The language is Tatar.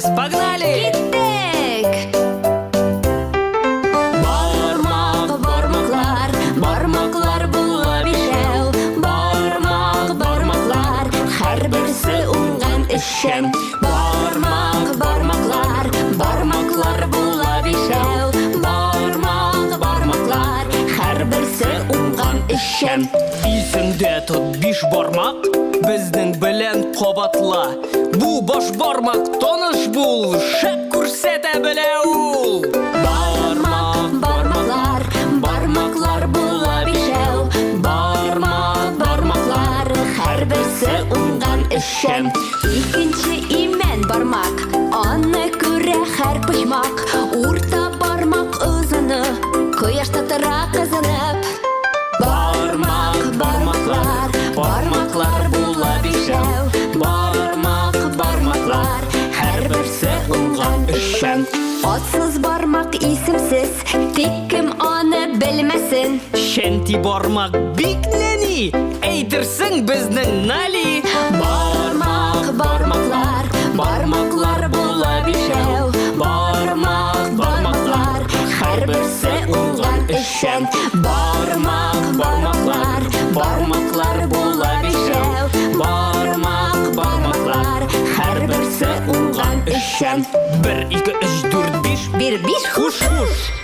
Әйдәгез, погнали! Киттек! Бармак, бармаклар, бармаклар була бишәү. Бармак, бармаклар, һәрберсе уңган эшчән. Бармак, бармаклар, бармаклар була бишәү. Бармак, бармаклар, һәрберсе уңган эшчән. Исеңдә тот биш бармак, безнең белән кабатла. Бу баш бармак таныш бул, шәп күрсәтә белә ул. Бармак, бармаклар, бармаклар була бишәү. Бармак, бармаклар, һәрберсе уңган эшчән. Икенче имән бармак, аны күрә һәр почмак. Урта бармак озыны, кояшта тора кызынып. Бармак, бармаклар, бармаклар була бишәү. Бармак, бармаклар, һәрберсе уңган эшчән. Атсыз бармак исемсез, тик кем аны белмәсен. Чәнти бармак бик нәни, әйтерсең безнең Нали. Бармак, бармаклар, бармаклар була бишәү. Бармак, бармаклар, һәрберсе уңган эшчән. Бармак, бармаклар, бармаклар була бишәү. Бармак, бармаклар, һәрберсе уңган эшчән. Бер, ике, өч, дүрт, биш. Бир биш Хуш, хуш.